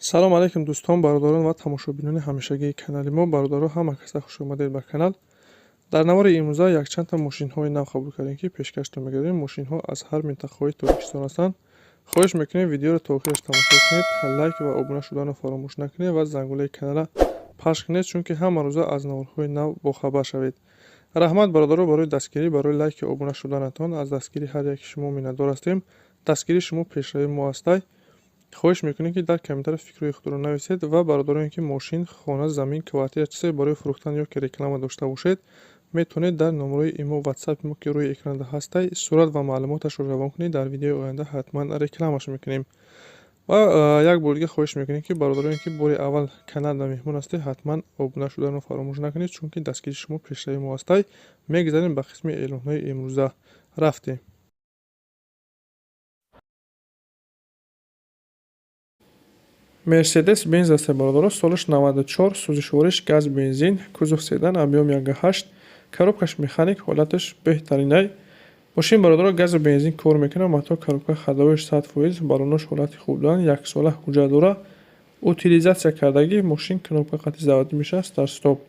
Салом алейкум, дӯстон, бародарон ва тамошобинони ҳамешагии канали мо. Бародаро, ҳама каса хуш омадед ба канал. Дар навори имрӯза якчандта мошинҳои нав қабул кардем, ки пешкаштон мегардем. Мошинҳо аз ҳар минтақаҳои Тоҷикистон ҳастанд. Хоҳиш мекунем, видеоро то охираш тамошо кунед, лайк ва обуна шуданро фаромӯш накунед ва зангулаи каналра пахш кунед, чунки ҳама рӯза аз наворҳои нав бохабар шавед. Раҳмат, бародаро, барои дастгирӣ, барои лайки обуна шуданатон. Аз дастгирии ҳар яки шумо миннатдор ҳастем. Дастгирии шумо пешравии мо ҳастай. Хоҳиш мекунем, ки дар комментария фикрҳои худро нависед ва бародароне, ки мошин, хона, замин, квартира, чизе барои фурӯхтан ё ки реклама дошта бошед, метавонед дар номерои имо, ватсапи мо, ки рӯи экранда ҳастай, сурат ва маълумоташро равон кунед. Дар видеои оянда ҳатман рекламаш мекунем. Ва як бор дига хоҳиш мекунем, ки бародароне, ки бори аввал каналда меҳмон ҳастед, ҳатман обуна шуданро фаромӯш накунед, чунки дастгирии шумо пешравии мо ҳастай. Мегузарем ба қисми эълонҳои имрӯза. Рафтем. Мерседес Бенз аст, бародаро, солаш 94, сӯзишвориш газ, бензин, кузов седан, объём 1,8, коробкаш механик, ҳолаташ беҳтаринай. Мошин, бародаро, газу бензин кор мекунад, мотор, коробка, ходовояш 100%, баллонош ҳолати хуб доранд, яксола ҳуҷҷат дора, утилизация кардагӣ, мошин кнопка қати заводӣ мешавад, старт стоп.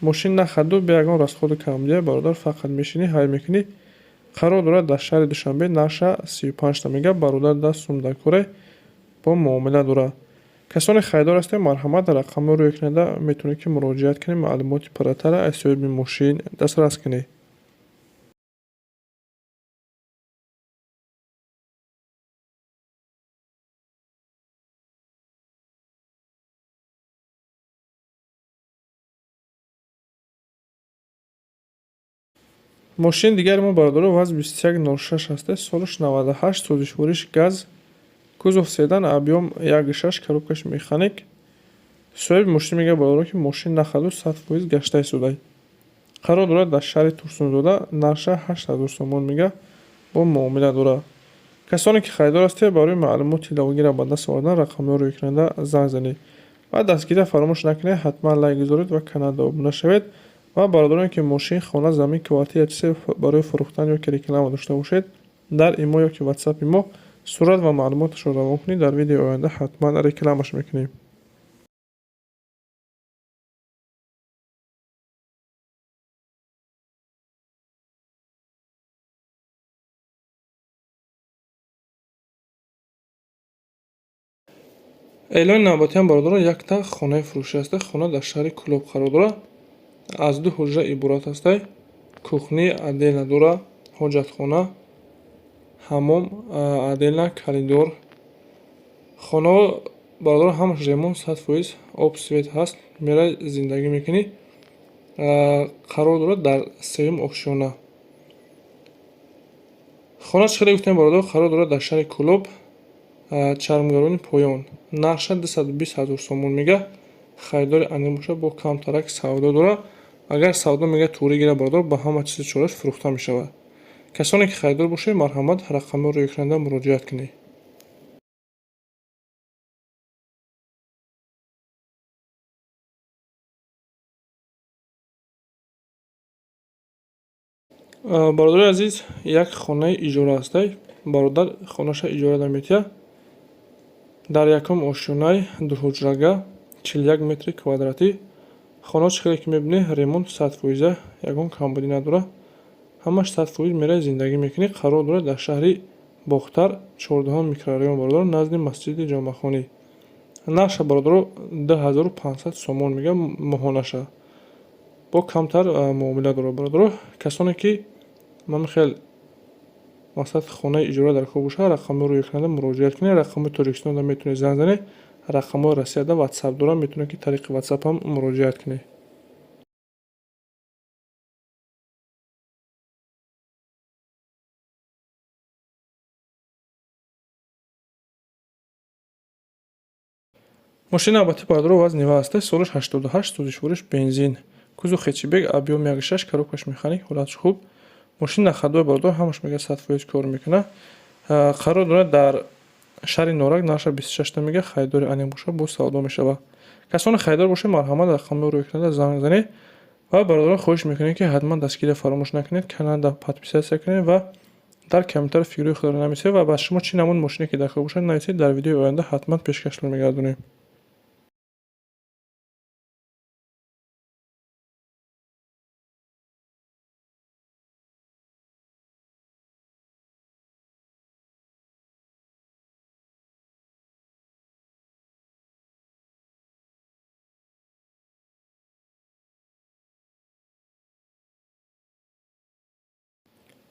Мошин на ходу, бе ягон расходу камбудия, бародар, фақат мешинӣ, ҳай мекунӣ. Қарор дорад дар шаҳри Душанбе, нарша 35 та мега, бародар даст сум дар коре, бо муомила дорад. Касоне харидор ҳастед, марҳамат, рақамҳои рӯи экранда метавонед, ки муроҷиат кунед, маълумоти пурратара аз соҳиби мошин дастрас кунед. Мошини дигари мо, бародаро, ВАЗ 2106 ҳаста, солаш 98, сӯзишвориш газ, кузов седан, объём 1,6, коробкаш механик. Соҳиби мошин мегӯяд, бародаро, ки мошин на ходу, 100% гашта истодай. Қарор дорад дар шаҳри Турсунзода, нарша 8000 сомон мега, бо муомила дорад. Касоне ки харидор ҳастед, барои маълумоти иловагиро ба даст овардан рақамҳои рӯи экранда занг занед. Ва дастгирия фаромӯш накунед, ҳатман лайк гузоред ва каналда обуна шавед. Ва бародароне, ки мошин, хона, замин, квартира, чизе барои фурӯхтан ё ки реклама дошта бошед, дар имо ё ки ватсапи мо сурат ва маълумоташро равон кунед, дар видеои оянда ҳатман рекламаш мекунем. Эълони навбатиам, бародарон, якта хонаи фурӯшӣ аста. Хона дар шаҳри Кӯлоб қарор дорад. Аз ду ҳуҷра иборат ҳастай. Кухни отдельно дорад, ҳоҷатхона, ҳаммом отдельно, коридор. Хонаҳо, бародарон, ҳамаш ремонт, 100%, об, свет ҳаст, мерай, зиндагӣ мекунӣ. Қарор дорад дар сеюм ошёна. Хона, чӣ хеле гуфтем, бародарон, қарор дорад дар шаҳри Кӯлоб, Чармгарони поён. Нарша 220 000 сомон мега, харидори аниқ бошад, бо камтарак савдо дорад. Агар савдо, мега, туғрӣ гирад, бародар, ба ҳама чизи чораш фурӯхта мешавад. Касоне ки харидор бошед, марҳамат, рақамҳои рӯи экранда муроҷиат кунед. Бародари азиз, як хонаи иҷора ҳастай. Бародар хонаша иҷора метиҳад. Дар якум ошёнаи, дуҳуҷрага, 41 метри квадратӣ. Хона, чӣ хеле ки мебинед, ремонт 100%, ягон камбудӣ надорад. Ҳамаш 100%, мерай, зиндагӣ мекунӣ. Қарор дорад дар шаҳри Бохтар, 14-ум микрорайон, бародаро, назди масҷиди Ҷомахонӣ. Нарша, бародаро, 2500 сомон мега моҳонаша. Бо камтар муомила дорад, бародаро. Касоне ки ман хел мақсад хонаи иҷора дар кор бошад, рақамҳои рӯи экранда муроҷиат кунед. Рақамҳои Тоҷикистонда метавонед занг занед, рақамҳои Россияда ватсап дорад, метавонед, ки тариқи ватсап ҳам муроҷиат кунед. Мошини навбатӣ, бародаро, ВАЗ Нива ҳаста, солаш 88, сӯзишвориш бензин. Кузов хэтчбек, объём 1,6, коробкаш механик, ҳолаташ хуб. Мошин на ходовой, бародар, ҳамаш, мега, 100% кор мекунад. Қарор дорад дар шаҳри Норак, нарша 26 та мега, харидори аниқ бошад, боз савдо мешавад. Касоне харидор бошед, марҳамат, рақамҳои рӯи экранда занг занед. Ва бародарон, хоҳиш мекунем, ки ҳатман дастгирия фаромӯш накунед, каналда подписаться кунед ва Дар комментар фикрҳои худро нависед ва ба шумо чӣ намуд мошине ки даркор бошад, нависед, дар видеои оянда ҳатман пешкаштон мегардонем.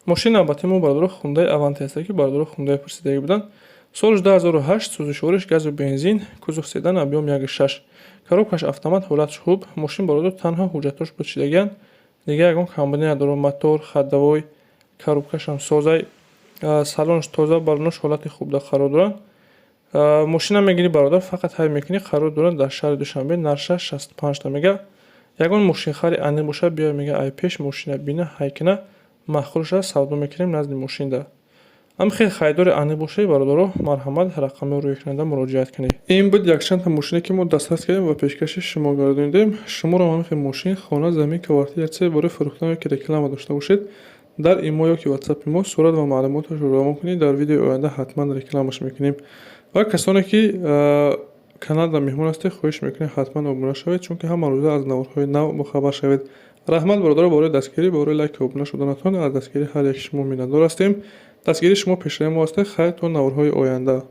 Мошини навбатии мо, бародаро, Хундай Аванте ҳаста, ки бародаро Хундай пурсидагӣ буданд. Соли 2008, сӯзишвориш газу бензин, кузов седан, объём 1,6, коробкаш автомат, ҳолатш хуб. Мошин, бародар, танҳо ҳуҷҷатҳош бучидагианд, дигар ягон камбудӣ надорад. Мотор ходовой, коробкашам созай, салонш тоза, балонош ҳолати хубда қарор доранд. Мошина мегирӣ, бародар, фақат ҳай мекунӣ. Қарор дорад дар шаҳри Душанбе, нархаш 65 та мега. Ягон мошинхари аниқ бошад, биёй, мега, ай пеш мошина бина, ҳай кина, маъқул шуда, савдо мекунем назди мошинда. Ам хел харидори аниқ бошед, бародаро, марҳамат, рақамҳои рӯи экранда муроҷиат кунед. Ин буд якчандта мошине, ки мо дастрас кардем ва пешкаши шумо гардонидем. Шуморо ҳамин хел мошин, хона, замин, квартира, чизе барои фурӯхтан ё ки реклама дошта бошед, дар имо ё ки ватсапи мо сурат ва маълумоташро равон кунед, дар видеои оянда ҳатман рекламаш мекунем. Ва касоне ки каналда меҳмон ҳастед, хоҳиш мекунем, ҳатман обуна шавед, чунки ҳама рӯза аз наворҳои нав бохабар шавед. Раҳмат, бародаро, барои дастгирӣ, барои лайку обуна шуданатон. Аз дастгирии ҳар яки шумо миннатдор ҳастем. Дастгирии шумо пешравии мо ҳастед. Хайр, то наворҳои оянда.